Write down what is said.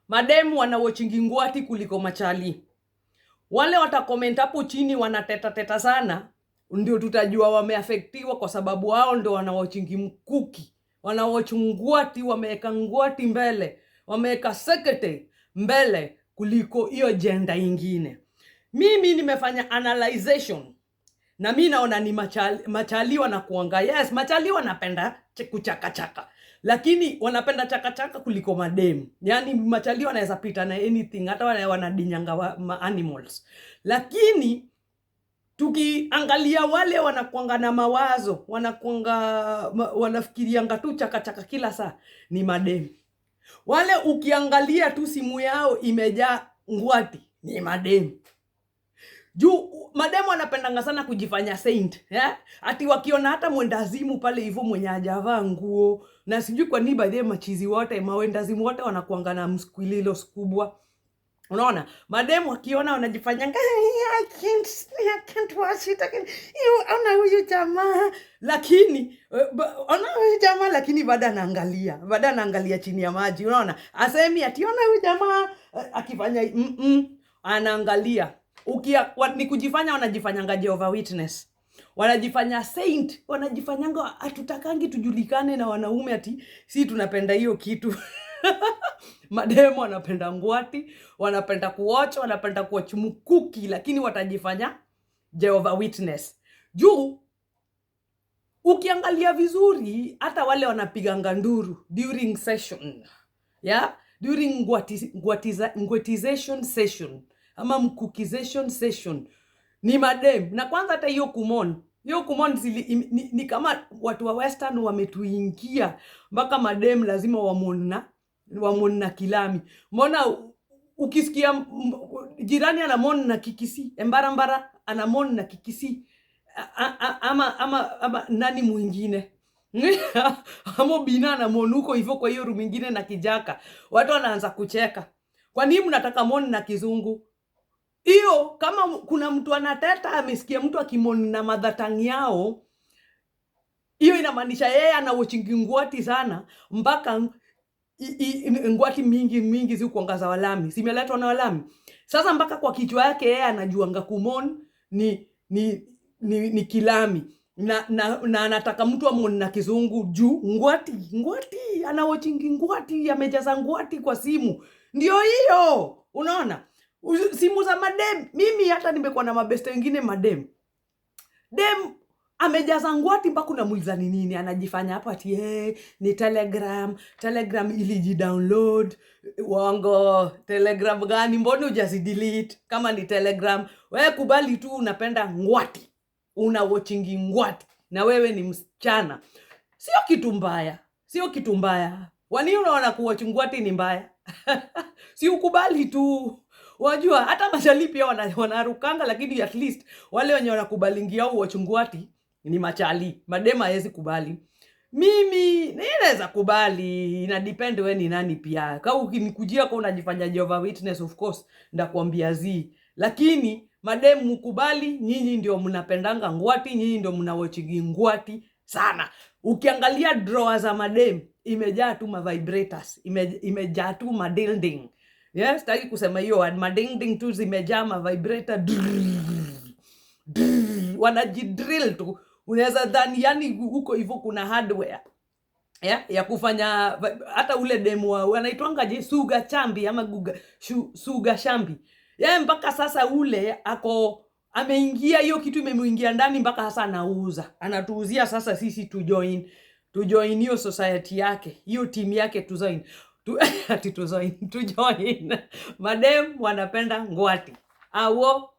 Mademu wanawatchingi ngwati kuliko machali. Wale watacomment hapo chini wanateta teta sana, ndio tutajua wameaffectiwa, kwa sababu wao ndio wanawatchingi mkuki, wanawatch ngwati, wameweka ngwati mbele, wameweka sekete mbele kuliko hiyo gender ingine. Mimi nimefanya analyzation na mi naona ni machali, machali wanakuanga, yes, machali wanapenda kuchakachaka, lakini wanapenda chakachaka kuliko mademu. Yani machali wanaweza pita na anything, hata wale wanadinyanga ma animals, lakini tukiangalia wale wanakuanga na mawazo, wanakuanga wanafikirianga tu chakachaka kila saa ni mademu. Wale ukiangalia tu simu yao imejaa ngwati ni mademu, juu mademu wanapendanga sana kujifanya saint, yeah? Ati wakiona hata mwendazimu pale hivyo mwenye hajavaa nguo, na sijui kwa nini, by the way, machizi wote, mawendazimu wote wanakuanga na mskwililos kubwa. Unaona, mademu wakiona wanajifanyanga, I can't watch it. I can't, you, ona huyu jamaa," lakini ona huyu jamaa, lakini bado anaangalia chini ya maji. Unaona, asemi ati ona huyu jamaa akifanya Anaangalia. Ni kujifanya, wanajifanyanga Jehovah Witness, wanajifanya saint, wanajifanyanga hatutakangi tujulikane na wanaume ati si tunapenda hiyo kitu. Mademu wanapenda ngwati, wanapenda kuwatch, wanapenda kuwatch mkuki, lakini watajifanya Jehovah Witness. Juu ukiangalia vizuri, hata wale wanapiganga nduru during session, yeah? During ngwatization session ama mkukization session ni madem. Na kwanza hata hiyo kumoan, hiyo kumoan ni kama watu wa western wametuingia mpaka madem lazima wamoan na kilami. Mbona ukisikia jirani anamoan na Kikisii, Embarambara anamoan na Kikisii, ama nani mwingine, ama Bina anamoan huko hivyo kwa hiyo room ingine na Kijaka, watu wanaanza kucheka. Kwa nini mnataka moan na Kizungu hiyo? Kama kuna mtu anateta amesikia mtu akimoan na mother tongue yao, hiyo inamaanisha yeye anawatchingi ngwati sana mpaka ngwati mingi mingi zikuangaza walami, zimeletwa na walami. Sasa mpaka kwa kichwa yake yeye anajuanga kumoan ni kilami na anataka mtu amoan na Kizungu juu ngwati, ngwati anawatchingi ngwati, amejaza ngwati kwa simu. Ndio hiyo unaona simu za madem. Mimi hata nimekuwa na mabeste wengine madem, dem amejaza ngwati mpaka unamuuliza ni nini, anajifanya hapo ati, "Hey, ni Telegram, Telegram ilijidownload." Uongo! Telegram gani? Mbona hujazidelete kama ni Telegram? Wewe kubali tu unapenda ngwati, una watchingi ngwati na wewe ni msichana. Sio kitu mbaya, sio kitu mbaya. Wani unaona kuwatch ngwati ni mbaya? Si ukubali tu. Wajua hata machali pia wanarukanga, lakini at least wale wenye wanakubalingi au watch ngwati ni machali. Madema hawezi kubali. Mimi naweza kubali, ina depend we ni nani pia. Kama ukinikujia kwa unajifanya Jehovah Witness, of course ndakuambia zi. Lakini madem mkubali, nyinyi ndio mnapendanga ngwati, nyinyi ndio mnawatchingi ngwati sana. Ukiangalia drawer za madem imejaa tu ma vibrators, imejaa tu madilding. Yes, sitaki kusema hiyo word, madingding tu zimejaa ma vibrator. Drrrr, wanajidrill tu, unaweza dhani yani huko hivyo kuna hardware ya kufanya. Hata ule demu wanaitwanga je, Suga Chambi ama Guga, Suga Shambi, ye mpaka sasa ule ako ameingia hiyo kitu, imemuingia ndani mpaka sasa anauza, anatuuzia sasa sisi tujoin hiyo society yake, hiyo timu yake, tujoin tu, ati tujoin. Madem wanapenda ngwati awo.